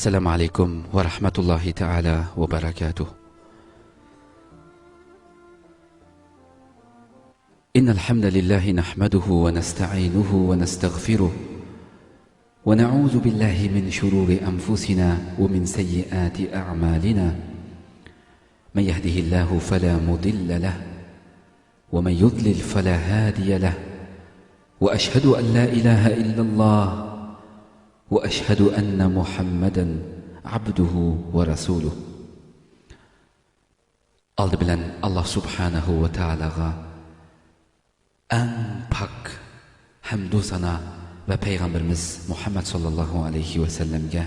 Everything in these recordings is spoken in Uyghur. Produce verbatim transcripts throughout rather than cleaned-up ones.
السلام عليكم ورحمة الله تعالى وبركاته. إن الحمد لله نحمده ونستعينه ونستغفره، ونعوذ بالله من شرور أنفسنا ومن سيئات أعمالنا. من يهده الله فلا مضل له، ومن يضلل فلا هادي له، وأشهد أن لا إله إلا الله، وأشهد أن محمدا عبده ورسوله. ئالدى بىلەن ئاللا سۇبھانەھۇ ۋە تائالاغا ئەڭ پاك ھەمدۇ سانا ۋە پەيغەمبىرىمىز مۇھەممەد ساللاللاھۇ ئەلەيھى ۋەسەللەمگە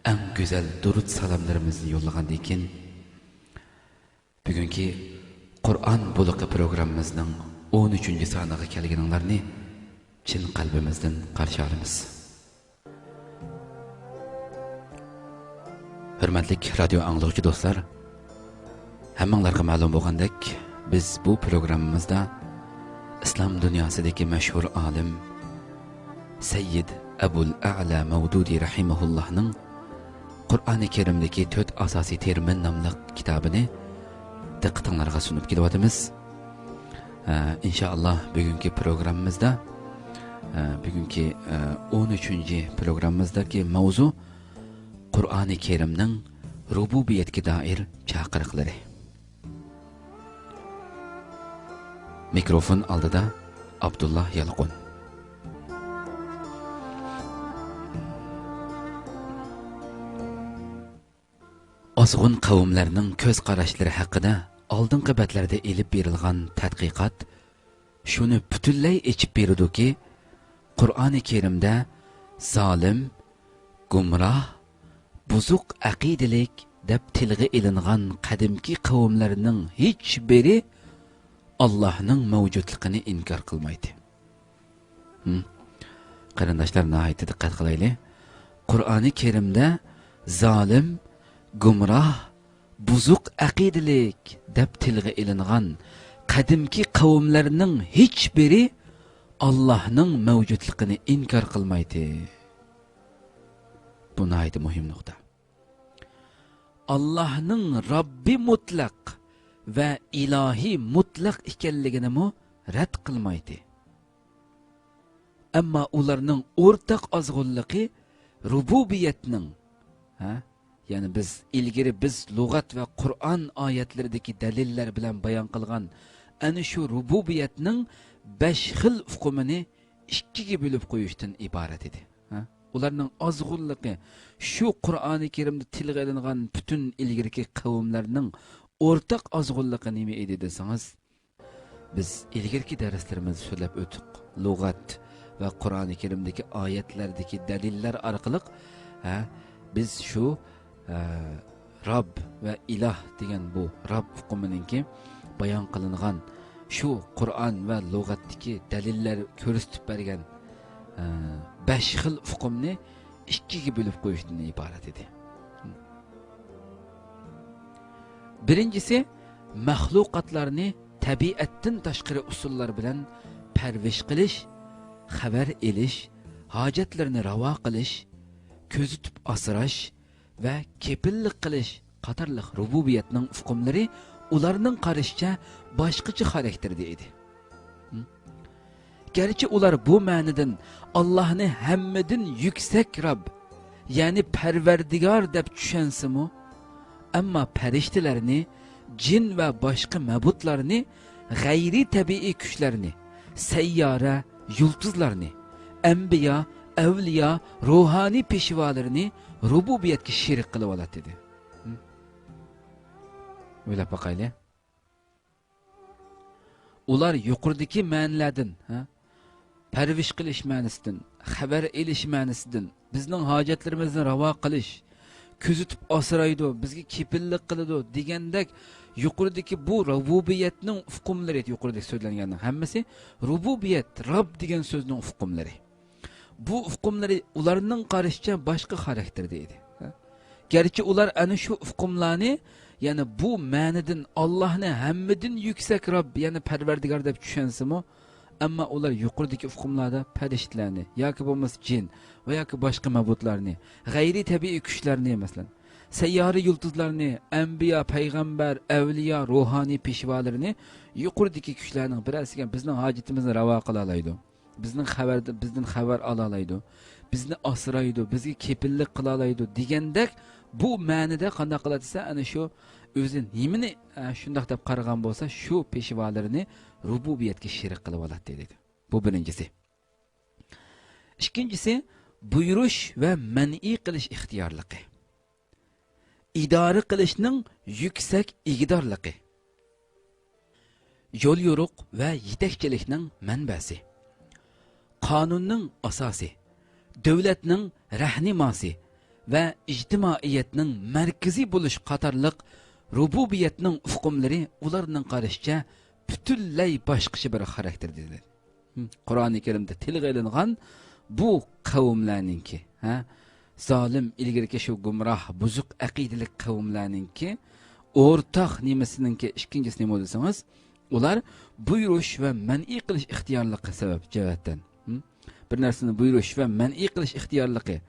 ئەڭ گۈزەل دۇرۇت سالاملىرىمىزنى يوللىغاندىن كېيىن، بۈگۈنكى قۇرئان بۇلىقى پروگراممىمىزنىڭ ئون ئۈچىنچى سانىغا كەلگىنىڭلارنى چىن قەلبىمىزدىن قارشى ئالىمىز. ھۆرمەتلىك رادىيو ئاڭلىغۇچى دوستلار، ھەممىڭلارغا مەلۇم بولغاندەك، بىز بۇ پروگراممىمىزدا ئىسلام دۇنياسىدىكى مەشھۇر ئالىم سەييىد ئەبۇل ئەئلا مەۋدۇدى رەھىمەھۇللاھنىڭ قۇرئانى كەرىمدىكى تۆت ئاساسىي تېرمىن ناملىق كىتابىنى دىققىتىڭلارغا سۇنۇپ كېلىۋاتىمىز. ئە، ئىنشائاللا، بۈگۈنكى پروگراممىمىزدا، ئە، بۈگۈنكى، ئە، ئون ئۈچىنچى پروگراممىمىزدىكى ماۋزۇ قۇرئانى كەرىمنىڭ رۇبۇبىيەتكە دائىر چاقىرىقلىرى. مىكروفون ئالدىدا ئابدۇللا يالقۇن. ئازغۇن قەۋملەرنىڭ كۆز قاراشلىرى ھەققىدە ئالدىنقى بەتلەردە ئېلىپ بېرىلغان تەتقىقات شۇنى پۈتۈنلەي ئېچىپ بېرىدۇكى، قۇرئانى كەرىمدە زالىم، گۇمراھ، بۇزۇق ئەقىدىلىك دەپ تىلغا ئېلىنغان قەدىمكى قەۋملەرنىڭ ھېچبىرى ئاللاھنىڭ مەۋجۇتلۇقىنى ئىنكار قىلمايتتى. ھىم. قېرىنداشلار، ناھايىتى دىققەت قىلايلى. قۇرئانى كەرىمدە زالىم، گۇمراھ، بۇزۇق ئەقىدىلىك دەپ تىلغا ئېلىنغان قەدىمكى قەۋملەرنىڭ ھېچبىرى ئاللاھنىڭ مەۋجۇتلۇقىنى ئىنكار قىلمايتتى. بۇ ناھايىتى مۇھىم نۇقتا. ئاللاھنىڭ راببى مۇتلەق ۋە ئىلاھى مۇتلەق ئىكەنلىكىنىمۇ رەت قىلمايتتى. ئەمما ئۇلارنىڭ ئورتاق ئازغۇنلۇقى رۇبۇبىيەتنىڭ، ھە؟ يەنى بىز ئىلگىرى بىز لۇغەت ۋە قۇرئان ئايەتلىرىدىكى دەلىللەر بىلەن بايان قىلغان ئەنە شۇ رۇبۇبىيەتنىڭ بەش خىل ئۇقۇمىنى ئىككىگە بۆلۈپ قويۇشتىن ئىبارەت ئىدى. ھە؟ ئۇلارنىڭ ئازغۇنلۇقى، شۇ قۇرئانى كەرىمدە تىلغا ئېلىنغان پۈتۈن ئىلگىرىكى قەۋملەرنىڭ ئورتاق ئازغۇنلۇقى نېمە ئىدى دېسىڭىز، بىز ئىلگىرىكى دەرسلىرىمىزدە سۆزلەپ ئۆتتۇق. لۇغەت ۋە قۇرئانى كەرىمدىكى ئايەتلەردىكى دەلىللەر ئارقىلىق، ھە، بىز شۇ، ھە، راب ۋە ئىلاھ دېگەن بۇ راب ئۇقۇمىنىڭكى بايان قىلىنغان شۇ قۇرئان ۋە لۇغەتتىكى دەلىللەر كۆرسىتىپ بەرگەن، ھە، بەش خىل ئۇقۇمنى ئىككىگە بۆلۈپ قويۇشتىن ئىبارەت ئىدى. بىرىنچىسى، مەخلۇقاتلارنى تەبىئەتتىن تاشقىرى ئۇسۇللار بىلەن پەرۋىش قىلىش، خەۋەر ئېلىش، ھاجەتلىرىنى راۋا قىلىش، كۆزىتىپ ئاسراش ۋە كېپىللىك قىلىش قاتارلىق رۇبۇبىيەتنىڭ ئۇقۇملىرى ئۇلارنىڭ قارىشىچە باشقىچە خاراكتېردا ئىدى. گەرچە ئۇلار بۇ مەنىدىن ئاللاھنى ھەممىدىن يۈكسەك رەب، يەنى پەرۋەردىگار دەپ چۈشەنسىمۇ، ئەمما پەرىشتىلەرنى، جىن ۋە باشقا مەبۇدلارنى، غەيرىي تەبىئىي كۈچلەرنى، سەييارە، يۇلتۇزلارنى، ئەنبىيا، ئەۋلىيا، روھانىي پېشۋالىرىنى رۇبۇبىيەتكە شېرىك قىلىۋالاتتى. ھىم. ئويلاپ باقايلى. ئۇلار يۇقىرىدىكى مەنىلەردىن، ھە، پەرۋىش قىلىش مەنىسىدىن، خەۋەر ئېلىش مەنىسىدىن، بىزنىڭ ھاجەتلىرىمىزنى راۋا قىلىش، كۆزىتىپ ئاسرايدۇ، بىزگە كېپىللىك قىلىدۇ دېگەندەك، يۇقىرىدىكى بۇ رۇبۇبىيەتنىڭ ئۇقۇملىرى، يۇقىرىدىكى سۆزلەنگەننىڭ ھەممىسى رۇبۇبىيەت، رەب دېگەن سۆزنىڭ ئۇقۇملىرى. بۇ ئۇقۇملىرى ئۇلارنىڭ قارىشىچە باشقا خاراكتېردا ئىدى. گەرچە ئۇلار ئەنە شۇ ئۇقۇملارنى، يەنى بۇ مەنىدىن ئاللاھنى ھەممىدىن يۈكسەك رەب، يەنى پەرۋەردىگار دەپ چۈشەنسىمۇ، ئەمما ئۇلار يۇقىرىدىكى ئۇقۇملاردا پەرىشتىلەرنى ياكى بولمىسا جىن ۋە ياكى باشقا مەبۇدلارنى، غەيرىي تەبىئىي كۈچلەرنى، مەسىلەن، سەييارە يۇلتۇزلارنى، ئەنبىيا، پەيغەمبەر، ئەۋلىيا، روھانىي پېشۋالىرىنى يۇقىرىدىكى كۈچلەرنىڭ بىرەرسىگە بىزنىڭ ھاجىتىمىزنى راۋا قىلالايدۇ. بىزنىڭ خەۋەردە، بىزدىن خەۋەر ئالالايدۇ. بىزنى ئاسرايدۇ، بىزگە كېپىللىك قىلالايدۇ دېگەندەك، بۇ مەنىدە قانداق قىلاتتى دېسە، ئەنە شۇ ئۆزى نېمىنى، ئە، شۇنداق دەپ قارىغان بولسا، شۇ پېشۋالىرىنى رۇبۇبىيەتكە شېرىك قىلىۋالاتتى دېدى. بۇ بىرىنچىسى. ئىككىنچىسى، بۇيرۇش ۋە مەنئى قىلىش ئىختىيارلىقى. ئىدارە قىلىشنىڭ يۈكسەك ئىگىدارلىقى. يول يورۇق ۋە يېتەكچىلىكنىڭ مەنبەسى. قانۇننىڭ ئاساسى. دۆلەتنىڭ رەھنىماسى ۋە ئىجتىمائىيەتنىڭ مەركىزى بولۇش قاتارلىق رۇبۇبىيەتنىڭ ئۇقۇملىرى ئۇلارنىڭ قارىشىچە پۈتۈنلەي باشقىچە بىر خاراكتېردا دېدى. قۇرئانى كەرىمدە تىلغا ئېلىنغان بۇ قەۋملەرنىڭكى، ھە، زالىم، ئىلگىرىكى شۇ گۇمراھ، بۇزۇق ئەقىدىلىك قەۋملەرنىڭكى ئورتاق نېمىسىنىڭكى ئىككىنچىسى نېمە دېسىڭىز، ئۇلار بۇيرۇش ۋە مەنئى قىلىش ئىختىيارلىقى سەۋەب جەھەتتىن، ھە، بىر نەرسىنى بۇيرۇش ۋە مەنئى قىلىش ئىختىيارلىقى،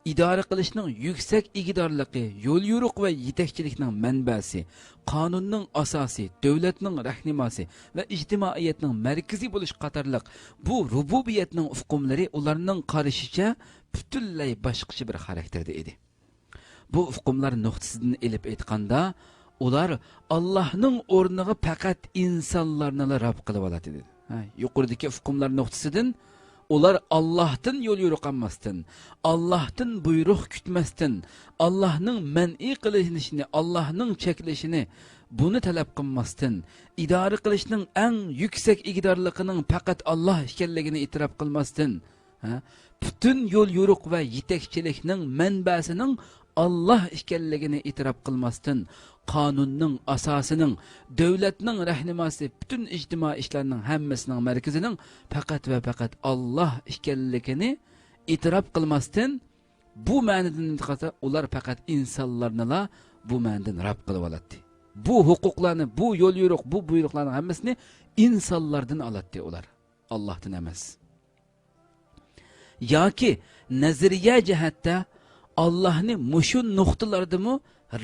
ئىدارە قىلىشنىڭ يۈكسەك ئىگىدارلىقى، يول يورۇق ۋە يېتەكچىلىكنىڭ مەنبەسى، قانۇننىڭ ئاساسى، دۆلەتنىڭ رەھنىماسى ۋە ئىجتىمائىيەتنىڭ مەركىزى بولۇش قاتارلىق بۇ رۇبۇبىيەتنىڭ ئۇقۇملىرى ئۇلارنىڭ قارىشىچە پۈتۈنلەي باشقىچە بىر خاراكتېردا ئىدى. بۇ ئۇقۇملار نۇقتىسىدىن ئېلىپ ئېيتقاندا، ئۇلار ئاللاھنىڭ ئورنىغا پەقەت ئىنسانلارنىلا رەب قىلىۋالاتتى. ھە، يۇقىرىدىكى ئۇقۇملار نۇقتىسىدىن ئۇلار ئاللاھتىن يول يورۇق ئالماستىن، ئاللاھتىن بۇيرۇق كۈتمەستىن، ئاللاھنىڭ مەنئى قىلىشىنى، ئاللاھنىڭ چەكلىشىنى، بۇنى تەلەپ قىلماستىن، ئىدارە قىلىشنىڭ ئەڭ يۈكسەك ئىگىدارلىقىنىڭ پەقەت ئاللاھ ئىكەنلىكىنى ئېتىراپ قىلماستىن، ھە؟ پۈتۈن يول يورۇق ۋە يېتەكچىلىكنىڭ مەنبەسىنىڭ ئاللاھ ئىكەنلىكىنى ئېتىراپ قىلماستىن، قانۇننىڭ ئاساسىنىڭ، دۆلەتنىڭ رەھنىماسى، پۈتۈن ئىجتىمائىي ئىشلارنىڭ ھەممىسىنىڭ مەركىزىنىڭ پەقەت ۋە پەقەت ئاللاھ ئىكەنلىكىنى ئېتىراپ قىلماستىن، بۇ مەنىدىن قالسا، ئۇلار پەقەت ئىنسانلارنىلا بۇ مەنىدىن رەب قىلىۋالاتتى. بۇ ھوقۇقلارنى، بۇ يول يورۇق، بۇ بۇيرۇقلارنىڭ ھەممىسىنى ئىنسانلاردىن ئالاتتى ئۇلار، ئاللاھتىن ئەمەس. ياكى نەزەرىيە جەھەتتە ئاللاھنى مۇشۇ نۇقتىلاردىمۇ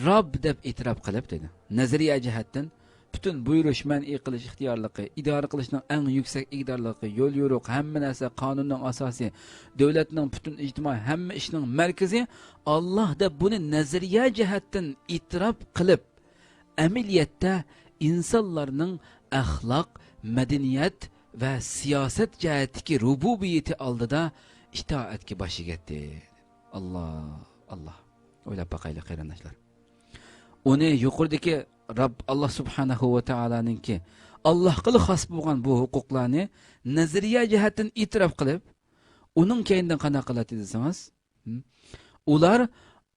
رەب دەپ ئېتىراپ قىلىپ دېدى. نەزەرىيە جەھەتتىن پۈتۈن بۇيرۇش، مەنئى قىلىش ئىختىيارلىقى، ئىدارە قىلىشنىڭ ئەڭ يۈكسەك ئىگىدارلىقى، يول يورۇق، ھەممە نەرسە قانۇننىڭ ئاساسى، دۆلەتنىڭ پۈتۈن ئىجتىمائىي ھەممە ئىشنىڭ مەركىزى ئاللاھ دەپ بۇنى نەزەرىيە جەھەتتىن ئېتىراپ قىلىپ، ئەمەلىيەتتە ئىنسانلارنىڭ ئەخلاق، مەدەنىيەت ۋە سىياسەت جەھەتتىكى رۇبۇبىيىتى ئالدىدا ئىتائەتكە باش ئېگەتتى. ئاللاھ، ئاللاھ. ئويلاپ باقايلى، قېرىنداشلار. ئۇنى يۇقىرىدىكى رەب ئاللاھ سۇبھانەھۇ ۋە تائالانىڭكى ئاللاھقىلا خاس بولغان بۇ ھوقۇقلارنى نەزەرىيە جەھەتتىن ئېتىراپ قىلىپ، ئۇنىڭ كەينىدىن قانداق قىلاتتى دېسىڭىز، ھىم؟ ئۇلار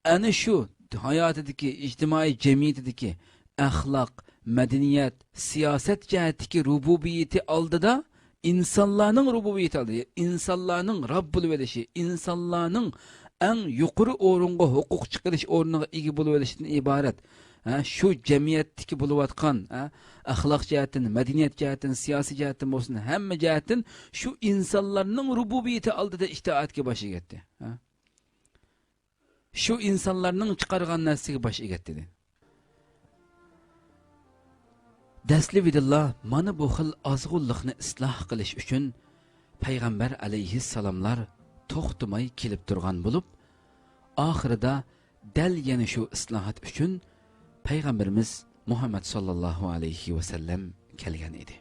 ئەنە شۇ ھاياتىدىكى، ئىجتىمائىي جەمئىيىتىدىكى ئەخلاق، مەدەنىيەت، سىياسەت جەھەتتىكى رۇبۇبىيىتى ئالدىدا ئىنسانلارنىڭ رۇبۇبىيىتى ئالدىدا، ئىنسانلارنىڭ رەب بولۇۋېلىشى، ئىنسانلارنىڭ ئەڭ يۇقىرى ئورۇنغا ھوقۇق چىقىرىش ئورنىغا ئىگە بولۇۋېلىشىدىن ئىبارەت. ھە، شۇ جەمئىيەتتىكى بولۇۋاتقان، ھە، ئەخلاق جەھەتتىن، مەدەنىيەت جەھەتتىن، سىياسىي جەھەتتىن بولسۇن، ھەممە جەھەتتىن شۇ ئىنسانلارنىڭ رۇبۇبىيىتى ئالدىدا ئىتائەتكە باش ئېگەتتى. ھە. شۇ ئىنسانلارنىڭ چىقارغان نەرسىگە باش ئېگەتتى. دەسلىۋىدىلا مانا بۇ خىل ئازغۇنلۇقنى ئىسلاھ قىلىش ئۈچۈن پەيغەمبەر ئەلەيھىسسالاملار توختىماي كېلىپ تۇرغان بولۇپ، ئاخىرىدا دەل يەنە شۇ ئىسلاھات ئۈچۈن پەيغەمبىرىمىز مۇھەممەد ساللاللاھۇ ئەلەيھى ۋەسەللەم كەلگەن ئىدى.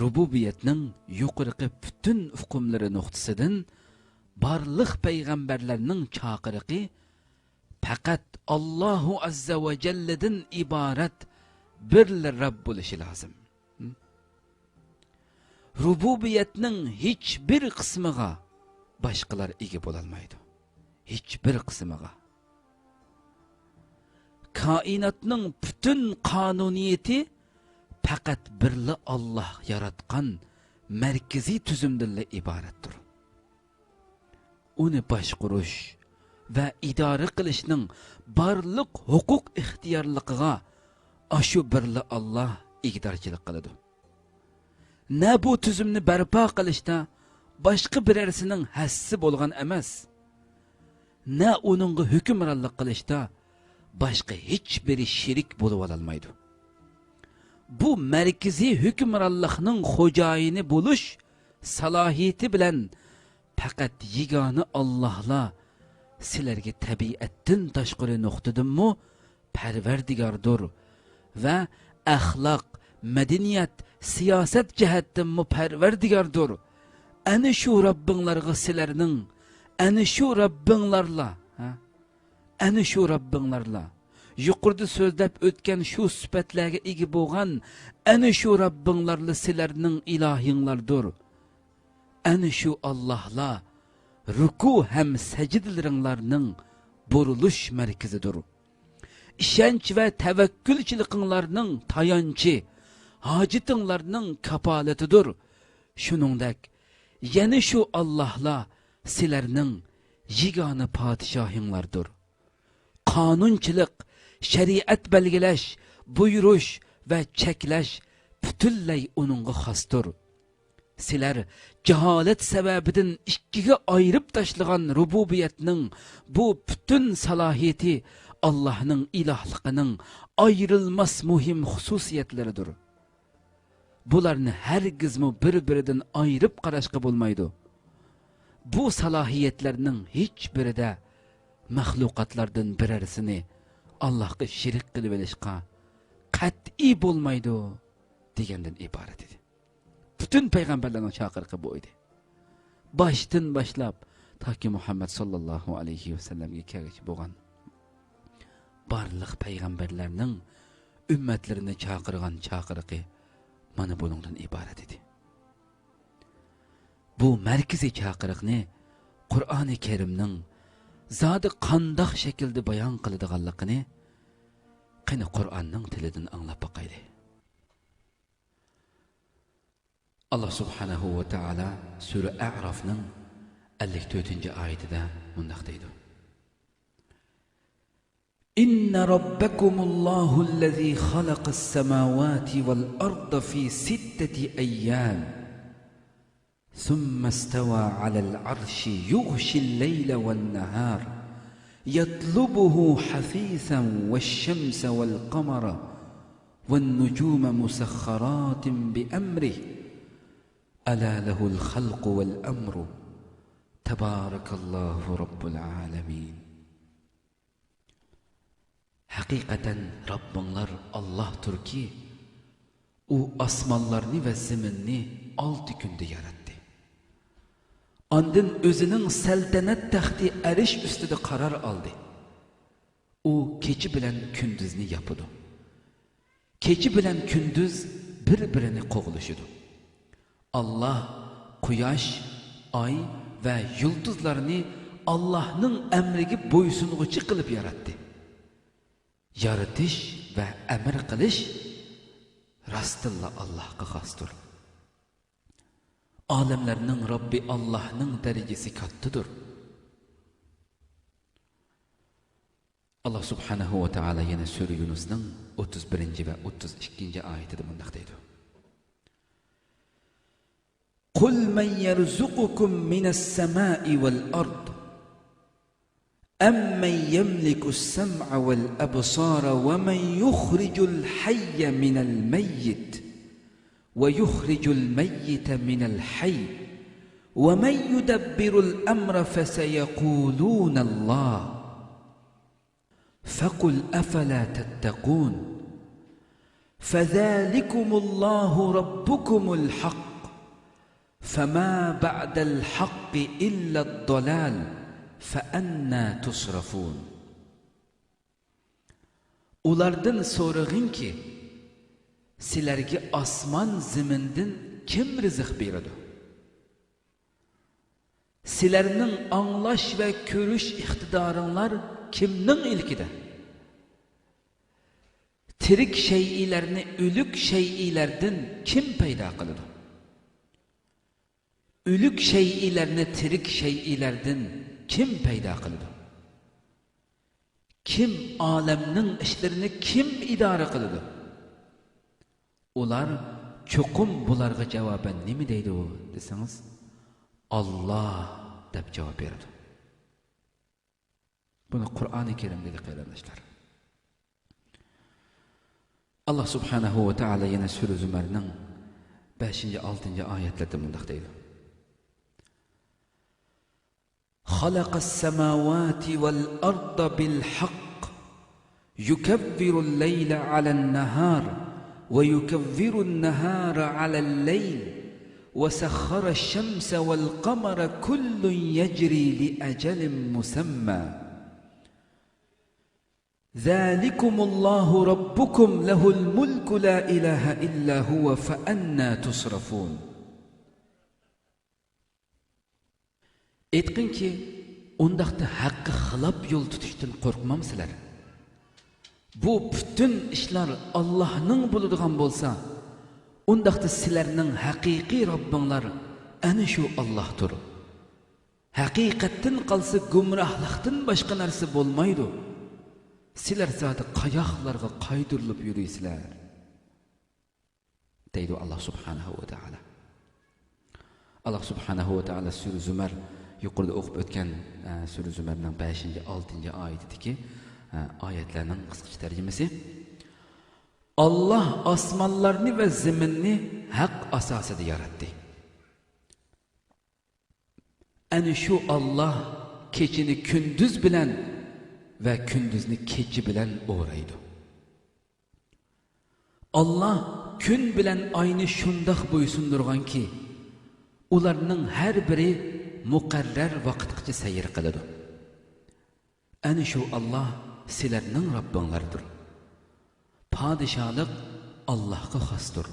رۇبۇبىيەتنىڭ يۇقىرىقى پۈتۈن ئۇقۇملىرى نۇقتىسىدىن بارلىق پەيغەمبەرلەرنىڭ چاقىرىقى پەقەت ئاللاھۇ ئەززە ۋە جەللىدىن ئىبارەت بىرلا رەب بولۇشى لازىم. رۇبۇبىيەتنىڭ ھېچبىر قىسمىغا باشقىلار ئىگە بولالمايدۇ. ھېچبىر قىسمىغا. كائىناتنىڭ پۈتۈن قانۇنىيىتى پەقەت بىرلا ئاللاھ ياراتقان مەركىزىي تۈزۈمدىنلا ئىبارەتتۇر. ئۇنى باشقۇرۇش ۋە ئىدارە قىلىشنىڭ بارلىق ھوقۇق ئىختىيارلىقىغا ئاشۇ بىرلا ئاللاھ ئىگىدارچىلىق قىلىدۇ. نە بۇ تۈزۈمنى بەرپا قىلىشتا باشقا بىرەرسىنىڭ ھەسسىسى بولغان ئەمەس، نە ئۇنىڭغا ھۆكۈمرانلىق قىلىشتا باشقا ھېچبىرى شېرىك بولۇۋالالمايدۇ. بۇ مەركىزىي ھۆكۈمرانلىقنىڭ خوجايىنى بولۇش سالاھىيىتى بىلەن پەقەت يېگانە ئاللاھلا سىلەرگە تەبىئەتتىن تاشقىرى نۇقتىدىنمۇ پەرۋەردىگاردۇر ۋە ئەخلاق، مەدەنىيەت، سىياسەت جەھەتتىنمۇ پەرۋەردىگاردۇر. ئەنە شۇ رەببىڭلارغا سىلەرنىڭ، ئەنە شۇ رەببىڭلارلا، ھە؟ ئەنە شۇ رەببىڭلارلا، يۇقىرىدا سۆزلەپ ئۆتكەن شۇ سۈپەتلەرگە ئىگە بولغان ئەنە شۇ رەببىڭلارلا سىلەرنىڭ ئىلاھىڭلاردۇر. ئەنە شۇ ئاللاھلا رۇكۇ ھەم سەجدىلىرىڭلارنىڭ بۇرۇلۇش مەركىزىدۇر. ئىشەنچ ۋە تەۋەككۈلچىلىكىڭلارنىڭ تايانچى، ھاجىتىڭلارنىڭ كاپالىتىدۇر. شۇنىڭدەك، يەنە شۇ ئاللاھلا سىلەرنىڭ يېگانە پادىشاھىڭلاردۇر. قانۇنچىلىق، شەرىئەت بەلگىلەش، بۇيرۇش ۋە چەكلەش پۈتۈنلەي ئۇنىڭغا خاستۇر. سىلەر جاھالەت سەۋەبىدىن ئىككىگە ئايرىپ تاشلىغان رۇبۇبىيەتنىڭ بۇ پۈتۈن سالاھىيىتى ئاللاھنىڭ ئىلاھلىقىنىڭ ئايرىلماس مۇھىم خۇسۇسىيەتلىرىدۇر. بۇلارنى ھەرگىزمۇ بىر-بىرىدىن ئايرىپ قاراشقا بولمايدۇ. بۇ سالاھىيەتلەرنىڭ ھېچبىرىدە مەخلۇقاتلاردىن بىرەرسىنى ئاللاھقا شېرىك قىلىۋېلىشقا قەتئىي بولمايدۇ، دېگەندىن ئىبارەت ئىدى. پۈتۈن پەيغەمبەرلەرنىڭ چاقىرىقى بۇ ئىدى. باشتىن باشلاپ تاكى مۇھەممەد ساللاللاھۇ ئەلەيھى ۋەسەللەمگە كەلگۈچە بولغان بارلىق پەيغەمبەرلەرنىڭ ئۈممەتلىرىنى چاقىرغان چاقىرىقى مانا بۇنىڭدىن ئىبارەت ئىدى. بۇ مەركىزىي چاقىرىقنى قۇرئانى كەرىمنىڭ زادى قانداق شەكىلدە بايان قىلىدىغانلىقىنى قېنى قۇرئاننىڭ تىلىدىن ئاڭلاپ باقايلى. ئاللا سۇبھانەھۇ ۋە تائالا سۈرە ئەئرافنىڭ ئەللىك تۆتىنچى ئايىتىدە مۇنداق دەيدۇ: إن ربكم الله الذي خلق السماوات والأرض في ستة أيام ثم استوى على العرش يغشي الليل والنهار يطلبه حثيثا والشمس والقمر والنجوم مسخرات بأمره ألا له الخلق والأمر تبارك الله رب العالمين. ھەقىقەتەن رەببىڭلار ئاللاھتۇركى، ئۇ ئاسمانلارنى ۋە زېمىننى ئالتە كۈندە ياراتتى. ئاندىن ئۆزىنىڭ سەلتەنەت تەختى ئەرش ئۈستىدە قارار ئالدى. ئۇ كېچە بىلەن كۈندۈزنى ياپىدۇ. كېچە بىلەن كۈندۈز بىر-بىرىنى قوغلىشىدۇ. ئاللاھ قۇياش، ئاي ۋە يۇلتۇزلارنى ئاللاھنىڭ ئەمرىگە بويسۇنغۇچى قىلىپ ياراتتى. يارىتىش ۋە ئەمىر قىلىش راستتىنلا ئاللاھقا خاستۇر. ئالەملەرنىڭ رەببى ئاللاھنىڭ دەرىجىسى كاتتىدۇر. ئاللاھ سۇبھانەھۇ ۋە تائالا يەنە سۈرە يۇنۇسنىڭ ئوتتۇز بىرىنچى ۋە ئوتتۇز ئىككىنچى ئايىتىدە مۇنداق دەيدۇ: قل من يرزقكم من السماء والأرض أمن يملك السمع والأبصار ومن يخرج الحي من الميت ويخرج الميت من الحي ومن يدبر الأمر فسيقولون الله فقل أفلا تتقون فذلكم الله ربكم الحق فما بعد الحق إلا الضلال فأنى تصرفون. ئۇلاردىن سورىغىنكى، سىلەرگە ئاسمان زېمىندىن كىم رىزىق بېرىدۇ؟ سىلەرنىڭ ئاڭلاش ۋە كۆرۈش ئىقتىدارىڭلار كىمنىڭ ئىلكىدە؟ تىرىك شەيئىلەرنى ئۆلۈك شەيئىلەردىن كىم پەيدا قىلىدۇ؟ ئۆلۈك شەيئىلەرنى تىرىك شەيئىلەردىن كىم پەيدا قىلىدۇ؟ كىم ئالەمنىڭ ئىشلىرىنى كىم ئىدارە قىلىدۇ؟ ئۇلار چوقۇم بۇلارغا جاۋابەن نېمە دەيدۇ دېسىڭىز، «ئاللا» دەپ جاۋاب بېرىدۇ. بۇنى قۇرئانى كەرىم دېدى، قېرىنداشلار. ئاللا سۇبھانەھۇ ۋە تائالا يەنە سۈرە زۇمەرنىڭ بەشىنچى، ئالتىنچى ئايەتلىرىدە مۇنداق دەيدۇ: خلق السماوات والأرض بالحق يكور الليل على النهار ويكور النهار على الليل وسخر الشمس والقمر كل يجري لأجل مسمى ذلكم الله ربكم له الملك لا إله إلا هو فأنى تصرفون. ئېيتقىنكى، ئۇنداقتا ھەققە خىلاپ يول تۇتۇشتىن قورقمامسىلەر؟ بۇ پۈتۈن ئىشلار ئاللاھنىڭ بولىدىغان بولسا، ئۇنداقتا سىلەرنىڭ ھەقىقىي رەببىڭلار ئەنە شۇ ئاللاھتۇر. ھەقىقەتتىن قالسا گۇمراھلىقتىن باشقا نەرسە بولمايدۇ. سىلەر زادى قاياقلارغا قايدۇرۇلۇپ يۈرىسىلەر؟ دەيدۇ ئاللا سۇبھانەھۇ ۋە تائالا. ئاللا سۇبھانەھۇ ۋە تائالا سۈرە زۇمەر، يۇقىرىدا ئوقۇپ ئۆتكەن، ئە، سۈرە زۇمەرنىڭ بەشىنچى، ئالتىنچى ئايىتىدىكى، ئە، ئايەتلەرنىڭ قىسقىچە تەرجىمىسى. ئاللا ئاسمانلارنى ۋە زېمىننى ھەق ئاساسىدا ياراتتى. ئەنە شۇ ئاللا كېچىنى كۈندۈز بىلەن ۋە كۈندۈزنى كېچە بىلەن ئورايدۇ. ئاللا كۈن بىلەن ئاينى شۇنداق بويسۇندۇرغانكى، ئۇلارنىڭ ھەر بىرى مۇقەررەر ۋاقىتقىچە سەير قىلىدۇ. ئەنە شۇ ئاللا سىلەرنىڭ رەببىڭلاردۇر. پادىشاھلىق ئاللاھقا خاستۇر.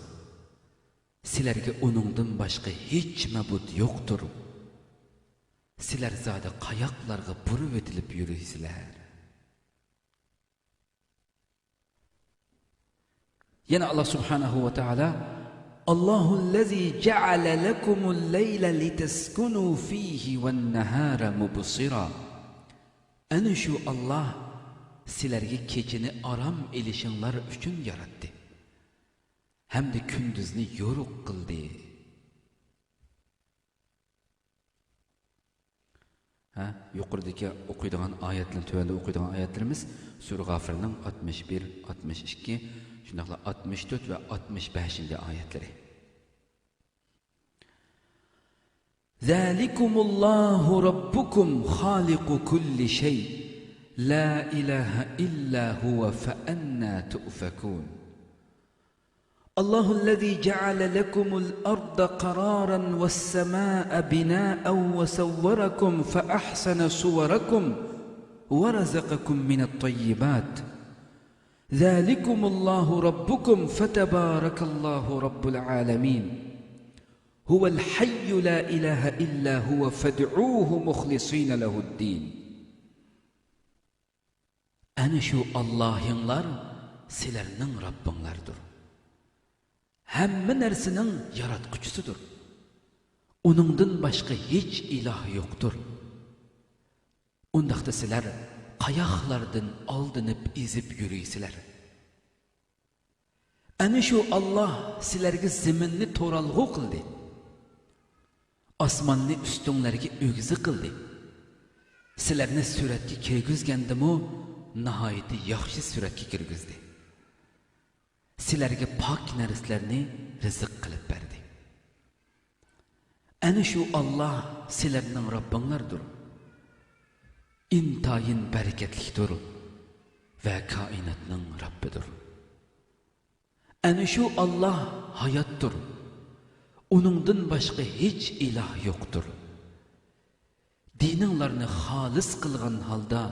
سىلەرگە ئۇنىڭدىن باشقا ھېچ مەبۇد يوقتۇر. سىلەر زادى قاياقلارغا بۇرۇۋېتىلىپ يۈرىسىلەر؟ يەنە ئاللا سۇبھانەھۇ ۋە تائالا، الله الذي جعل لكم الليل لتسكنوا فيه والنهار مبصرا. ئەنە شۇ ئاللا سىلەرگە كېچىنى ئارام ئېلىشىڭلار ئۈچۈن ياراتتى ھەمدە كۈندۈزنى يورۇق قىلدى. ھە، يۇقىرىدىكى ئوقۇيدىغان ئايەتلەر، تۆۋەندە ئوقۇيدىغان ئايەتلىرىمىز سۈرە غافىرنىڭ ئاتمىش بىر، ئاتمىش ئىككى، شۇنداقلا ئاتمىش تۆت ۋە ئاتمىش بەشىنچى ئايەتلىرى. ذلكم الله ربكم خالق كل شيء لا إله إلا هو فأنى تؤفكون. الله الذي جعل لكم الأرض قرارا والسماء بناء وصوركم فأحسن صوركم ورزقكم من الطيبات. ذلكم الله ربكم فتبارك الله رب العالمين. هو الحي لا إله إلا هو فادعوه مخلصين له الدين. ئەنە شۇ ئاللاھىڭلار سىلەرنىڭ رەببىڭلاردۇر. ھەممە نەرسىنىڭ ياراتقۇچىسىدۇر. ئۇنىڭدىن باشقا ھېچ ئىلاھ يوقتۇر. ئۇنداقتا سىلەر قاياقلاردىن ئالدىنىپ ئېزىپ يۈرىسىلەر؟ ئەنە شۇ ئاللا سىلەرگە زېمىننى تورالغۇ قىلدى، ئاسماننى ئۈستۈڭلارگە ئۆگزە قىلدى. سىلەرنى سۈرەتكە كىرگۈزگەندىمۇ ناھايىتى ياخشى سۈرەتكە كىرگۈزدى. سىلەرگە پاك نەرسىلەرنى رىزىق قىلىپ بەردى. ئەنە شۇ ئاللا سىلەرنىڭ رەببىڭلاردۇر. ئىنتايىن بەرىكەتلىكتۇر ۋە كائىناتنىڭ رەببىدۇر. ئەنە شۇ ئاللا ھاياتتۇر. ئۇنىڭدىن باشقا ھېچ ئىلاھ يوقتۇر. دىنىڭلارنى خالىس قىلغان ھالدا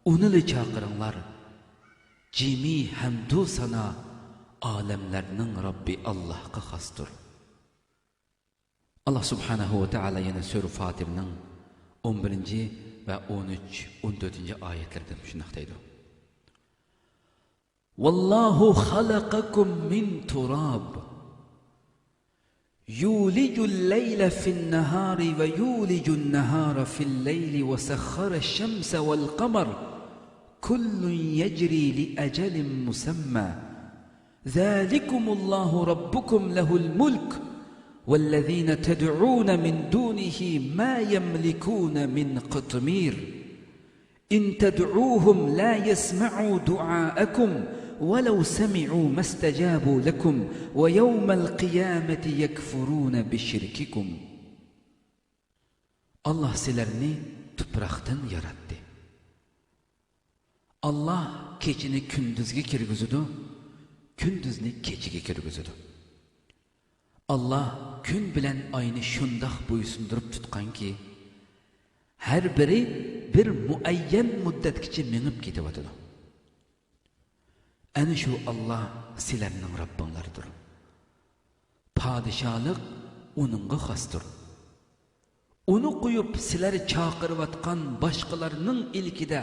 ئۇنىلا چاقىرىڭلار. جىمى ھەمدۇ سانا ئالەملەرنىڭ رەببى ئاللاھقا خاستۇر. ئاللا سۇبھانەھۇ ۋە تائالا يەنە سۈرە فاتىرنىڭ ئون بىرىنچى ۋە ئون ئۈچ، ئون تۆتىنچى ئايەتلىرىدە شۇنداق دەيدۇ. والله خلقكم من تراب يولج الليل في النهار ويولج النهار في الليل وسخر الشمس والقمر كل يجري لأجل مسمى ذلكم الله ربكم له الملك والذين تدعون من دونه ما يملكون من قطمير إن تدعوهم لا يسمعوا دعاءكم ولو سمعوا ما استجابوا لكم ويوم القيامة يكفرون بشرككم. ئاللاھ سىلەرنى تۇپراقتىن ياراتتى. ئاللاھ كېچىنى كۈندۈزگە كىرگۈزىدۇ، كۈندۈزنى كېچىگە كىرگۈزىدۇ. ئاللاھ كۈن بىلەن ئاينى شۇنداق بويسۇندۇرۇپ تۇتقانكى، ھەر بىرى بىر مۇئەييەن مۇددەتكىچە مېڭىپ كېتىۋاتىدۇ. ئەنە شۇ ئاللاھ سىلەرنىڭ رەببىڭلاردۇر. پادىشاھلىق ئۇنىڭغا خاستۇر. ئۇنى قويۇپ سىلەر چاقىرىۋاتقان باشقىلارنىڭ ئىلكىدە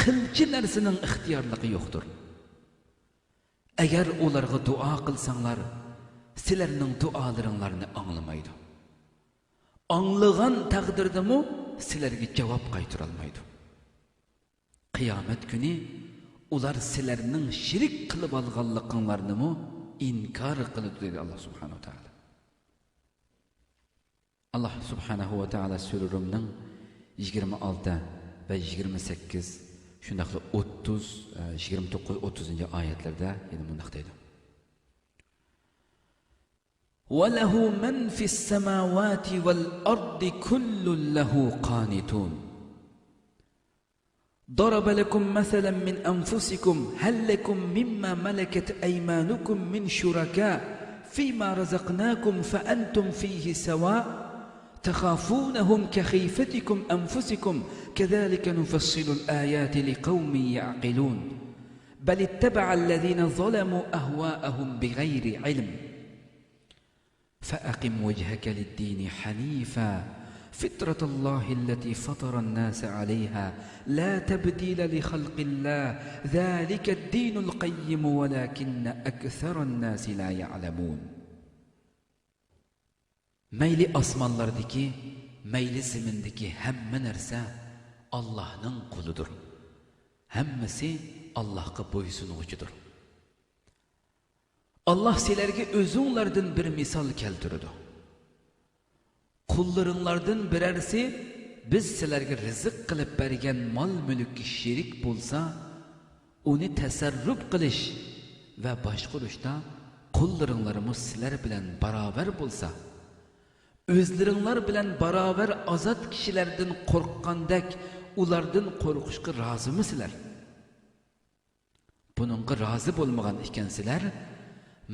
قىلچە نەرسىنىڭ ئىختىيارلىقى يوقتۇر. ئەگەر ئۇلارغا دۇئا قىلساڭلار، سىلەرنىڭ دۇئالىرىڭلارنى ئاڭلىمايدۇ. ئاڭلىغان تەقدىردىمۇ سىلەرگە جاۋاب قايتۇرالمايدۇ. قىيامەت كۈنى ئۇلار سىلەرنىڭ شېرىك قىلىۋالغانلىقىڭلارنىمۇ ئىنكار قىلىدۇ، دېدى ئاللاھ سۇبھانەھۇ ۋە تائالا. ئاللاھ سۇبھانەھۇ ۋە تائالا سۈرە رۇمنىڭ يىگىرمە ئالتە ۋە يىگىرمە سەككىز، شۇنداقلا ئوتتۇز، يىگىرمە توققۇز، ئوتتۇزىنچى ئايەتلىرىدە يەنە مۇنداق دەيدۇ: وله من في السماوات والأرض كل له قانتون. ضرب لكم مثلا من أنفسكم هل لكم مما ملكت أيمانكم من شركاء فيما رزقناكم فأنتم فيه سواء تخافونهم كخيفتكم أنفسكم كذلك نفصل الآيات لقوم يعقلون. بل اتبع الذين ظلموا أهواءهم بغير علم. فأقم وجهك للدين حنيفا فطرة الله التي فطر الناس عليها لا تبديل لخلق الله ذلك الدين القيم ولكن أكثر الناس لا يعلمون. مەيلى ئاسمانلاردىكى، مەيلى زېمىندىكى ھەممە نەرسە ئاللاھنىڭ قۇلىدۇر. ھەممىسى ئاللاھقا بويسۇنغۇچىدۇر. ئاللاھ سىلەرگە ئۆزۈڭلاردىن بىر مىسال كەلتۈرىدۇ. قۇللىرىڭلاردىن بىرەرسى بىز سىلەرگە رىزىق قىلىپ بەرگەن مال-مۈلۈككە شېرىك بولسا، ئۇنى تەسەررۇپ قىلىش ۋە باشقۇرۇشتا قۇللىرىڭلارمۇ سىلەر بىلەن باراۋەر بولسا، ئۆزلىرىڭلار بىلەن باراۋەر ئازاد كىشىلەردىن قورققاندەك ئۇلاردىن قورقۇشقا رازىمۇ سىلەر؟ بۇنىڭغا رازى بولمىغان ئىكەنسىلەر،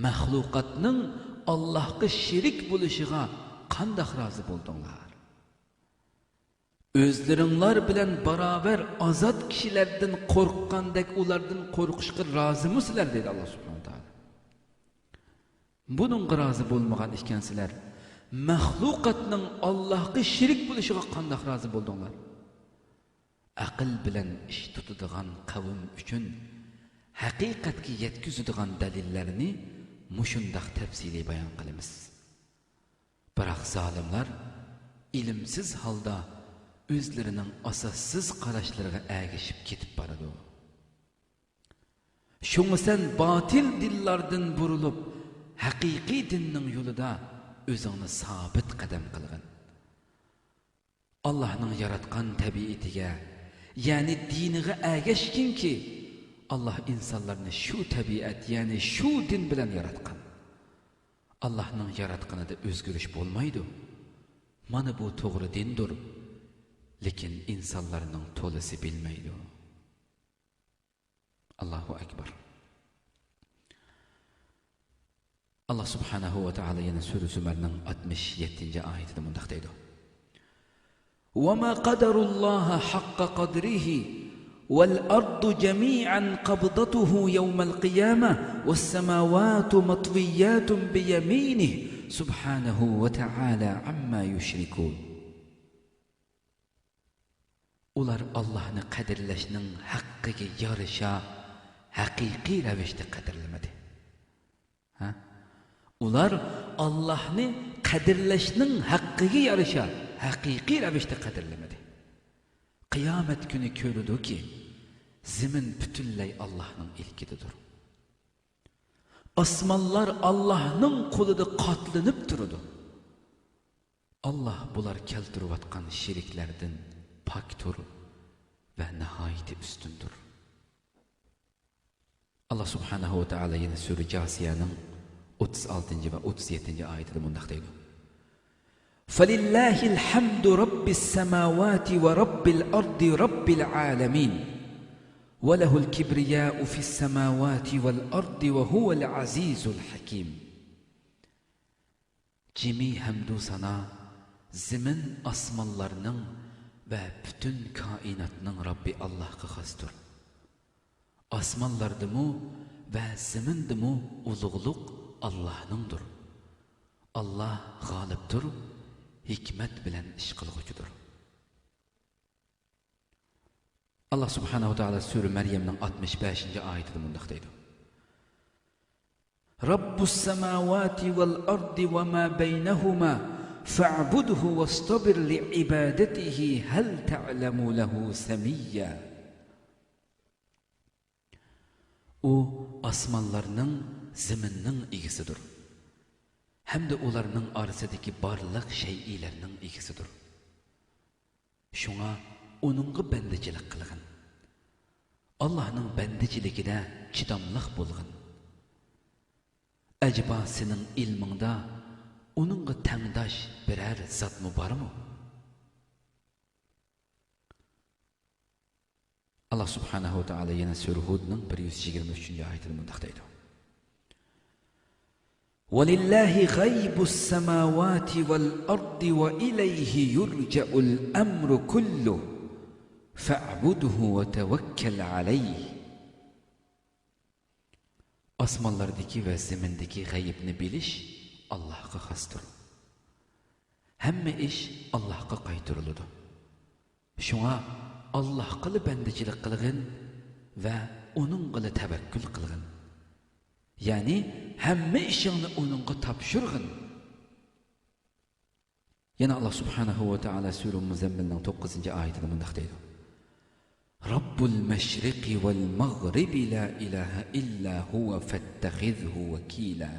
مەخلۇقاتنىڭ ئاللاھقا شېرىك بولۇشىغا قانداق رازى بولدۇڭلار؟ ئۆزلىرىڭلار بىلەن باراۋەر ئازاد كىشىلەردىن قورققاندەك ئۇلاردىن قورقۇشقا رازىمۇ سىلەر؟ دەيدۇ ئاللاھ سۇبھانەھۇ ۋە تائالا. بۇنىڭغا رازى بولمىغان ئىكەنسىلەر، مەخلۇقاتنىڭ ئاللاھقا شېرىك بولۇشىغا قانداق رازى بولدۇڭلار؟ ئەقىل بىلەن ئىش تۇتىدىغان قەۋم ئۈچۈن ھەقىقەتكە يەتكۈزىدىغان دەلىللەرنى مۇشۇنداق تەپسىلىي بايان قىلىمىز. بىراق زالىملار ئىلىمسىز ھالدا ئۆزلىرىنىڭ ئاساسسىز قاراشلىرىغا ئەگىشىپ كېتىپ بارىدۇ. شۇڭا سەن باتىل دىنلاردىن بۇرۇلۇپ، ھەقىقىي دىننىڭ يولىدا ئۆزۈڭنى سابىت قەدەم قىلغىن. ئاللاھنىڭ ياراتقان تەبىئىتىگە، يەنى دىنىغا ئەگەشكىنكى، ئاللاھ ئىنسانلارنى شۇ تەبىئەت، يەنى شۇ دىن بىلەن ياراتقان. ئاللاھنىڭ ياراتقىنىدا ئۆزگىرىش بولمايدۇ. مانا بۇ توغرا دىندۇر. لېكىن ئىنسانلارنىڭ تولىسى بىلمەيدۇ. ئاللاھۇ ئەكبەر. ئاللاھ سۇبھانەھۇ ۋە تائالا يەنە سۈرە زۇمەرنىڭ ئاتمىش يەتتىنچى ئايىتىدە مۇنداق دەيدۇ: وما قدروا الله حق قدره والأرض جميعا قبضته يوم القيامة والسماوات مطويات بيمينه سبحانه وتعالى عما يشركون. ئۇلار ئاللاھنى قەدىرلەشنىڭ ھەققىگە يارىشا ھەقىقىي رەۋىشتە قەدىرلىمىدى. ھە؟ ئۇلار ئاللاھنى قەدىرلەشنىڭ ھەققىگە يارىشا ھەقىقىي رەۋىشتە قەدىرلىمىدى. قىيامەت كۈنى كۆرىدۇكى، زېمىن پۈتۈنلەي ئاللاھنىڭ ئىلكىدىدۇر. ئاسمانلار ئاللاھنىڭ قولىدا قاتلىنىپ تۇرىدۇ. ئاللاھ بۇلار كەلتۈرۈۋاتقان شېرىكلەردىن پاكتۇر ۋە ناھايىتى ئۈستۈندۇر. ئاللاھ سۇبھانەھۇ ۋە تائالا يەنە سۈرە جاسىيەنىڭ ئوتتۇز ئالتىنچى ۋە ئوتتۇز يەتتىنچى ئايىتىدە مۇنداق دەيدۇ: فلله الحمد رب السماوات ورب الأرض رب العالمين وله الكبرياء في السماوات والأرض وهو العزيز الحكيم. جىمى ھەمدۇ سانا زېمىن ئاسمانلارنىڭ ۋە پۈتۈن كائىناتنىڭ رەببى ئاللاھقا خاستۇر. ئاسمانلاردىمۇ ۋە زېمىندىمۇ ئۇلۇغلۇق ئاللاھنىڭدۇر. ئاللاھ غالىبتۇر، ھېكمەت بىلەن ئىش قىلغۇچىدۇر. ئاللاھ سۇبھانەھۇ ۋە تائالا سۈرە مەريەمنىڭ ئاتمىش بەشىنچى ئايىتىدە مۇنداق دەيدۇ: رب السماوات والأرض وما بينهما فاعبده واصطبر لعبادته هل تعلم له سميا. ئۇ ئاسمانلارنىڭ، زېمىننىڭ ئىگىسىدۇر ھەمدە ئۇلارنىڭ ئارىسىدىكى بارلىق شەيئىلەرنىڭ ئىگىسىدۇر. شۇڭا ئۇنىڭغا بەندىچىلىك قىلغىن. ئاللاھنىڭ بەندىچىلىكىدە چىداملىق بولغىن. ئەجەبا سېنىڭ ئىلمىڭدا ئۇنىڭغا تەڭداش بىرەر زاتمۇ بارمۇ؟ ئاللاھ سۇبھانەھۇ ۋە تائالا يەنە سۈرە ھۇدنىڭ بىر يۈز يىگىرمە ئۈچىنچى ئايىتىدە مۇنداق دەيدۇ: ولله غيب السماوات والأرض وإليه يرجع الأمر كله فاعبده وتوكل عليه. ئاسمانلاردىكى ۋە زېمىندىكى غەيىبنى بىلىش ئاللاھقا خاستۇر. ھەممە ئىش ئاللاھقا قايتۇرۇلىدۇ. شۇڭا ئاللاھقىلا بەندىچىلىك قىلغىن ۋە ئۇنىڭغىلا تەۋەككۈل قىلغىن. يەنى ھەممە ئىشىڭنى ئۇنىڭغا تاپشۇرغىن. يەنە ئاللاھ سۇبھانەھۇ ۋە تائالا سۈرە مۇزەممىلنىڭ توققۇزىنچى ئايىتىدە مۇنداق دەيدۇ: رب المشرق والمغرب لا إله إلا هو فاتخذه وكيلا.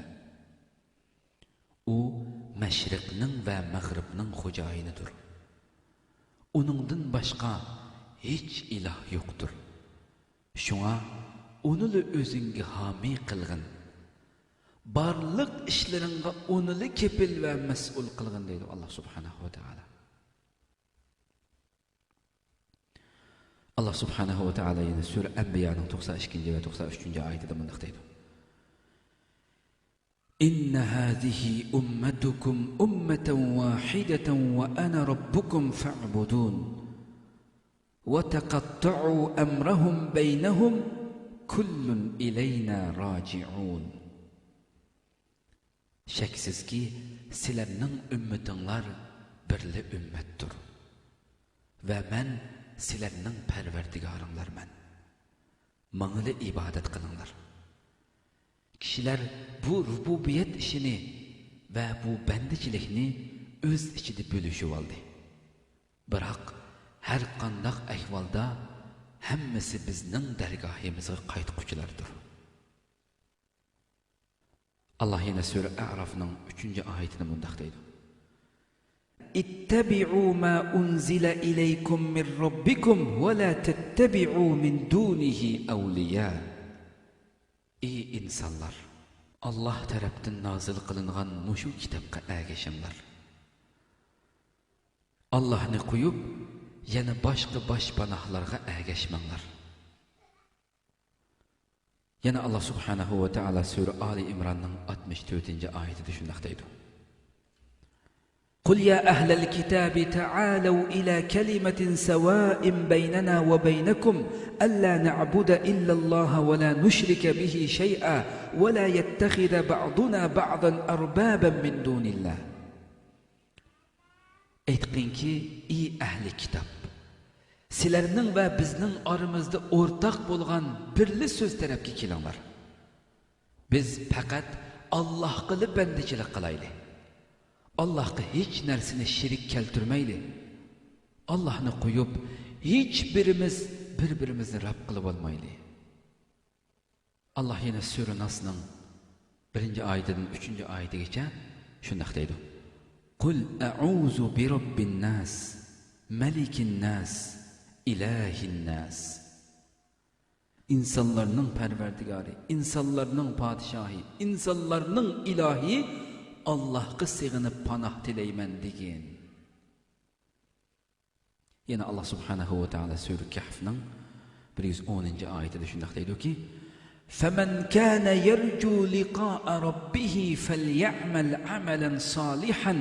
ئۇ مەشرىقنىڭ ۋە مەغرىبنىڭ خوجايىنىدۇر. ئۇنىڭدىن باشقا ھېچ ئىلاھ يوقتۇر. شۇڭا ئۇنىلا ئۆزۈڭگە ھامىي قىلغىن. بارلىق ئىشلىرىڭغا ئۇنىلا كېپىل ۋە مەسئۇل قىلغىن، دەيدۇ ئاللاھ سۇبھانەھۇ ۋە تائالا. ئاللاھ سۇبھانەھۇ ۋە تائالا يەنە سۈرە ئەنبىيانىڭ توقسان ئىككىنچى ۋە توقسان ئۈچىنچى ئايىتىدە مۇنداق دەيدۇ: إن هذه أمتكم أمة واحدة وأنا ربكم فاعبدون وتقطعوا أمرهم بينهم كل إلينا راجعون. شەكسىزكى، سىلەرنىڭ ئۈممىتىڭلار بىرلا ئۈممەتتۇر ۋە مەن سىلەرنىڭ پەرۋەردىگارىڭلارمەن. ماڭىلا ئىبادەت قىلىڭلار. كىشىلەر بۇ رۇبۇبىيەت ئىشىنى ۋە بۇ بەندىچىلىكنى ئۆز ئىچىدە بۆلۈشۈۋالدى. بىراق، ھەر قانداق ئەھۋالدا ھەممىسى بىزنىڭ دەرگاھىمىزغا قايتقۇچىلاردۇر. ئاللاھ يەنە سۈرە ئەئرافنىڭ ئۈچىنچى ئايىتىدە مۇنداق دەيدۇ: اتبعوا ما أنزل إليكم من ربكم ولا تتبعوا من دونه أولياء. ئى ئىنسانلار! ئاللاھ تەرەپتىن نازىل قىلىنغان مۇشۇ كىتابقا ئەگىشىڭلار. ئاللاھنى قويۇپ، يەنە باشقا باشپاناھلارغا ئەگەشمەڭلار. يەنە ئاللاھ سۇبھانەھۇ ۋە تائالا سۈرە ئالى ئىمراننىڭ ئاتمىش تۆتىنچى ئايىتىدە شۇنداق دەيدۇ: قل يا أهل الكتاب تعالوا إلى كلمة سواء بيننا وبينكم ألا نعبد إلا الله ولا نشرك به شيئا ولا يتخذ بعضنا بعضا أربابا من دون الله. ئېيتقىنكى، ئى ئەھلى كىتاب! سىلەرنىڭ ۋە بىزنىڭ ئارىمىزدا ئورتاق بولغان بىرلا سۆز تەرەپكە كېلىڭلار. بىز پەقەت ئاللاھقىلا بەندىچىلىك قىلايلى. ئاللاھقا ھېچ نەرسىنى شېرىك كەلتۈرمەيلى. ئاللاھنى قويۇپ، ھېچ بىرىمىز بىر-بىرىمىزنى رەب قىلىۋالمايلى. ئاللاھ يەنە سۈرە ناسنىڭ بىرىنچى ئايىتىدىن ئۈچىنچى ئايىتىگىچە شۇنداق دەيدۇ: قل أعوذ برب الناس، ملك الناس، إله الناس. ئىنسانلارنىڭ پەرۋەردىگارى، ئىنسانلارنىڭ پادىشاھى، ئىنسانلارنىڭ ئىلاھى ئاللاھقا سېغىنىپ پاناھ تىلەيمەن دېگىن. يەنە ئاللاھ سۇبھانەھۇ ۋە تائالا سۈرە كەھفنىڭ بىر يۈز ئونىنچى ئايىتىدە شۇنداق دەيدۇكى: فمن كان يرجو لقاء ربه فليعمل عملا صالحا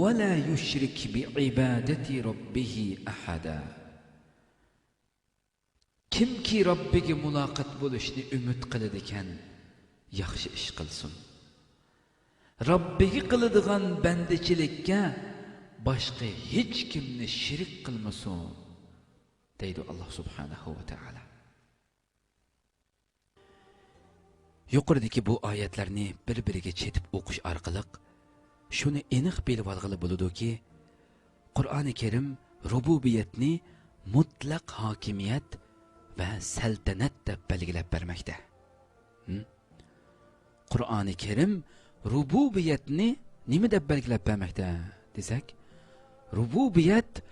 ولا يشرك بعبادة ربه أحدا. كىمكى رەببىگە مۇلاقات بولۇشنى ئۈمىد قىلىدىكەن، ياخشى ئىش قىلسۇن. رەببىگە قىلىدىغان بەندىچىلىككە باشقا ھېچكىمنى شېرىك قىلمىسۇن، دەيدۇ ئاللاھ سۇبھانەھۇ ۋە تائالا. يۇقىرىدىكى بۇ ئايەتلەرنى بىر-بىرىگە چېتىپ ئوقۇش ئارقىلىق شۇنى ئېنىق بىلىۋالغىلى بولىدۇكى، قۇرئانى كەرىم رۇبۇبىيەتنى مۇتلەق ھاكىمىيەت ۋە سەلتەنەت دەپ بەلگىلەپ بەرمەكتە. ھىم؟ قۇرئانى كەرىم رۇبۇبىيەتنى نېمە دەپ بەلگىلەپ بەرمەكتە دېسەك، رۇبۇبىيەت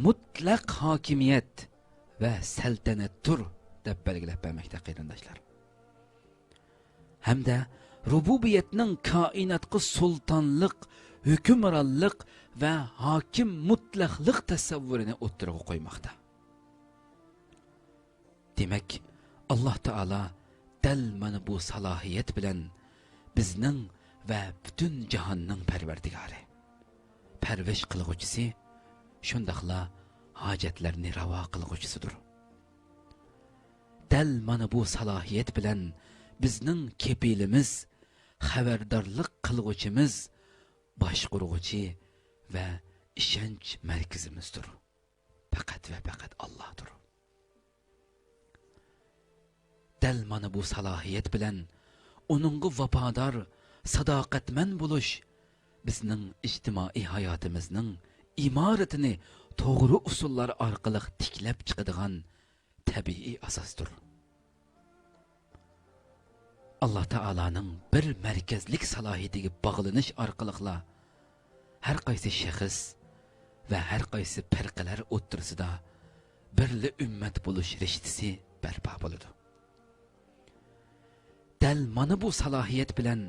مۇتلەق ھاكىمىيەت ۋە سەلتەنەتتۇر دەپ بەلگىلەپ بەرمەكتە، قېرىنداشلار. ھەمدە رۇبۇبىيەتنىڭ كائىناتقا سۇلتانلىق، ھۆكۈمرانلىق ۋە ھاكىم مۇتلەقلىق تەسەۋۋۇرىنى ئوتتۇرىغا قويماقتا. دېمەك، ئاللاھ تائالا دەل مانا بۇ سالاھىيەت بىلەن بىزنىڭ ۋە پۈتۈن جاھاننىڭ پەرۋەردىگارى، پەرۋىش قىلغۇچىسى، شۇنداقلا ھاجەتلەرنى راۋا قىلغۇچىسىدۇر. دەل مانا بۇ سالاھىيەت بىلەن بىزنىڭ كېپىلىمىز، خەۋەردارلىق قىلغۇچىمىز، باشقۇرغۇچى ۋە ئىشەنچ مەركىزىمىزدۇر. پەقەت ۋە پەقەت ئاللاھدۇر. دەل مانا بۇ سالاھىيەت بىلەن ئۇنىڭغا ۋاپادار، ساداقەتمەن بولۇش بىزنىڭ ئىجتىمائىي ھاياتىمىزنىڭ ئىمارىتىنى توغرا ئۇسۇللار ئارقىلىق تىكلەپ چىقىدىغان تەبىئىي ئاساستۇر. ئاللاھ تائالانىڭ بىر مەركەزلىك سالاھىيىتىگە باغلىنىش ئارقىلىقلا ھەر قايسى شەخس ۋە ھەر قايسى پىرقىلەر ئوتتۇرىسىدا بىرلا ئۈممەت بولۇش رىشتىسى بەرپا بولىدۇ. دەل مانا بۇ سالاھىيەت بىلەن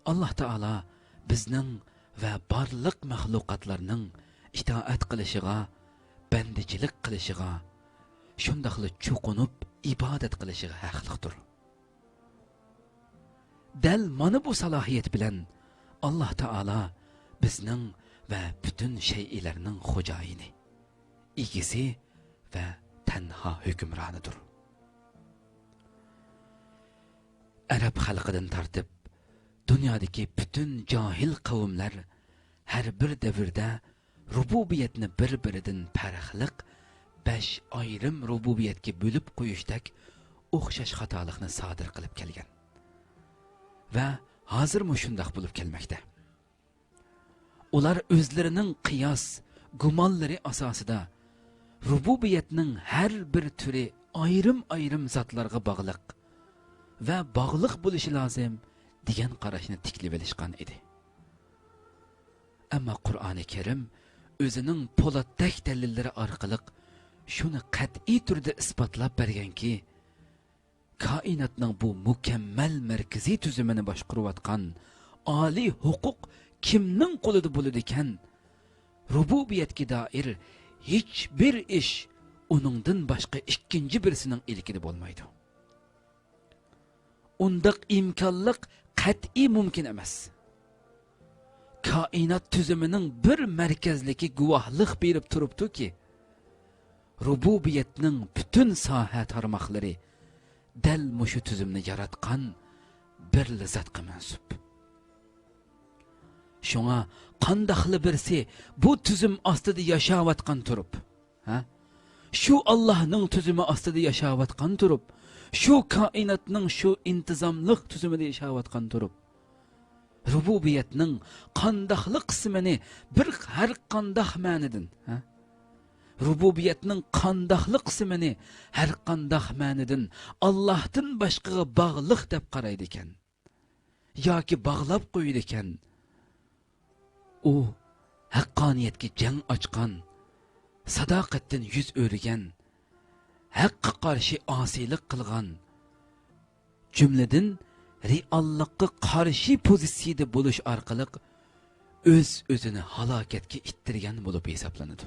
ئاللاھ تائالا بىزنىڭ ۋە بارلىق مەخلۇقاتلارنىڭ ئىتائەت قىلىشىغا، بەندىچىلىك قىلىشىغا، شۇنداقلا چوقۇنۇپ ئىبادەت قىلىشىغا ھەقلىقتۇر. دەل مانا بۇ سالاھىيەت بىلەن ئاللاھ تائالا بىزنىڭ ۋە پۈتۈن شەيئىلەرنىڭ خوجايىنى، ئىگىسى ۋە تەنھا ھۆكۈمرانىدۇر. ئەرەب خەلقىدىن تارتىپ دۇنيادىكى پۈتۈن جاھىل قەۋملەر ھەر بىر دەۋردە رۇبۇبىيەتنى بىر-بىرىدىن پەرقلىق بەش ئايرىم رۇبۇبىيەتكە بۆلۈپ قويۇشتەك ئوخشاش خاتالىقنى سادىر قىلىپ كەلگەن ۋە ھازىرمۇ شۇنداق بولۇپ كەلمەكتە. ئۇلار ئۆزلىرىنىڭ قىياس، گۇمانلىرى ئاساسىدا رۇبۇبىيەتنىڭ ھەر بىر تۈرى ئايرىم-ئايرىم زاتلارغا باغلىق ۋە باغلىق بولۇشى لازىم دېگەن قاراشنى تىكلىۋېلىشقان ئىدى. ئەمما قۇرئانى كەرىم ئۆزىنىڭ پولاتتەك دەلىللىرى ئارقىلىق شۇنى قەتئىي تۈردە ئىسپاتلاپ بەرگەنكى، كائىناتنىڭ بۇ مۇكەممەل مەركىزىي تۈزۈمىنى باشقۇرۇۋاتقان ئالىي ھوقۇق كىمنىڭ قولىدا بولىدىكەن؟ رۇبۇبىيەتكە دائىر ھېچبىر ئىش ئۇنىڭدىن باشقا ئىككىنچى بىرسىنىڭ ئىلكىدە بولمايدۇ. ئۇنداق ئىمكانلىق قەتئىي مۇمكىن ئەمەس. كائىنات تۈزۈمىنىڭ بىر مەركەزلىكى گۇۋاھلىق بېرىپ تۇرۇپتۇكى، رۇبۇبىيەتنىڭ پۈتۈن ساھە تارماقلىرى دەل مۇشۇ تۈزۈمنى ياراتقان بىرلا زاتقا مەنسۇپ. شۇڭا قانداقلا بىرسى بۇ تۈزۈم ئاستىدا ياشاۋاتقان تۇرۇپ، ھە؟ شۇ ئاللاھنىڭ تۈزۈمى ئاستىدا ياشاۋاتقان تۇرۇپ، شۇ كائىناتنىڭ شۇ ئىنتىزاملىق تۈزۈمىدە ياشاۋاتقان تۇرۇپ، رۇبۇبىيەتنىڭ قانداقلىق قىسمىنى بىر ھەر قانداق مەنىدىن، ھە؟ رۇبۇبىيەتنىڭ قانداقلىق قىسمىنى ھەر قانداق مەنىدىن ئاللاھتىن باشقىغا باغلىق دەپ قارايدىكەن. ياكى باغلاپ قويىدىكەن. ئۇ ھەققانىيەتكە جەڭ ئاچقان، ساداقەتتىن يۈز ئۆرۈگەن، ھەققە قارشى ئاسىيلىق قىلغان، جۈملىدىن رېئاللىققا قارشى پوزىتسىيىدە بولۇش ئارقىلىق ئۆز-ئۆزىنى ھالاكەتكە ئىتتىرگەن بولۇپ ھېسابلىنىدۇ.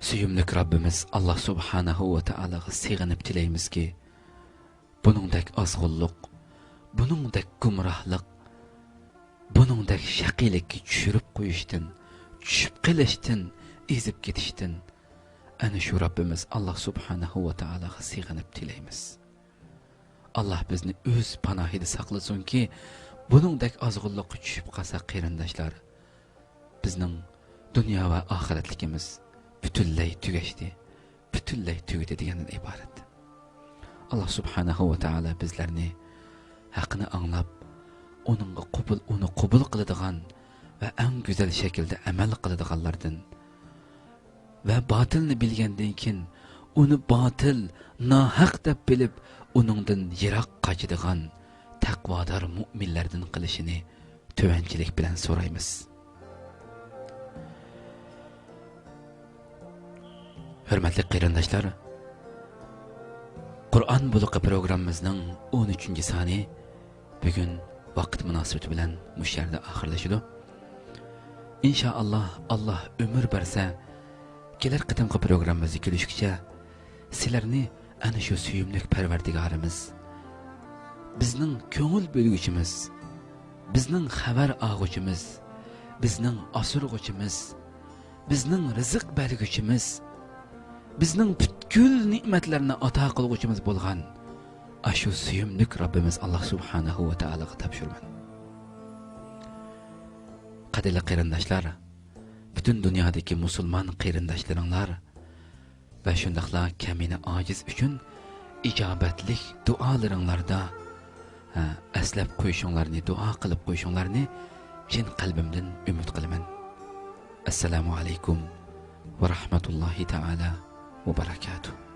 سۆيۈملۈك رەببىمىز ئاللا سۇبھانەھۇ ۋە تائالاغا سېغىنىپ تىلەيمىزكى، بۇنىڭدەك ئازغۇنلۇق، بۇنىڭدەك گۇمراھلىق، بۇنىڭدەك شەقىيلىككە چۈشۈرۈپ قويۇشتىن، چۈشۈپ قېلىشتىن، ئېزىپ كېتىشتىن ئەنە شۇ رەببىمىز ئاللا سۇبھانەھۇ ۋە تائالاغا سېغىنىپ تىلەيمىز. ئاللا بىزنى ئۆز پاناھىدا ساقلىسۇنكى، بۇنىڭدەك ئازغۇنلۇققا چۈشۈپ قالساق، قېرىنداشلار، بىزنىڭ دۇنيا ۋە ئاخىرەتلىكىمىز پۈتۈنلەي تۈگەشتى، پۈتۈنلەي تۈگىدى دېگەندىن ئىبارەت. ئاللا سۇبھانەھۇ ۋە تائالا بىزلەرنى ھەقنى ئاڭلاپ، ئۇنىڭغا قوبۇل، ئۇنى قوبۇل قىلىدىغان ۋە ئەڭ گۈزەل شەكىلدە ئەمەل قىلىدىغانلاردىن ۋە باتىلنى بىلگەندىن كېيىن، ئۇنى باتىل، ناھەق دەپ بىلىپ، ئۇنىڭدىن يىراق قاچىدىغان تەقۋادار مۇئمىنلەردىن قىلىشىنى تۆۋەنچىلىك بىلەن سورايمىز. ھۆرمەتلىك قېرىنداشلار، قۇرئان بۇلىقى پروگراممىمىزنىڭ ئون ئۈچىنچى سانى بۈگۈن ۋاقىت مۇناسىۋىتى بىلەن مۇشۇ يەردە ئاخىرلىشىدۇ. ئىنشائاللا، ئاللا ئۆمۈر بەرسە، كېلەر قېتىمقى پروگراممىمىزدا كۆرۈشكىچە، سىلەرنى ئەنە شۇ سۆيۈملۈك پەرۋەردىگارىمىز، بىزنىڭ كۆڭۈل بۆلگۈچىمىز، بىزنىڭ خەۋەر ئالغۇچىمىز، بىزنىڭ ئاسرىغۇچىمىز، بىزنىڭ رىزىق بەرگۈچىمىز، بىزنىڭ پۈتكۈل نېمەتلەرنى ئاتا قىلغۇچىمىز بولغان ئاشۇ سۆيۈملۈك رەببىمىز ئاللا سۇبھانەھۇ ۋە تائالاغا تاپشۇرىمەن. قەدىرلىك قېرىنداشلار، پۈتۈن دۇنيادىكى مۇسۇلمان قېرىنداشلىرىڭلار ۋە شۇنداقلا كەمىنە ئاجىز ئۈچۈن ئىجابەتلىك دۇئالىرىڭلاردا، ھە، ئەسلەپ قويۇشۇڭلارنى، دۇئا قىلىپ قويۇشۇڭلارنى چىن قەلبىمدىن ئۈمىد قىلىمەن. ئەسسالامۇ ئەلەيكۇم ۋە رەھمەتۇللاھى تائالا ۋە بەرەكاتۇھ.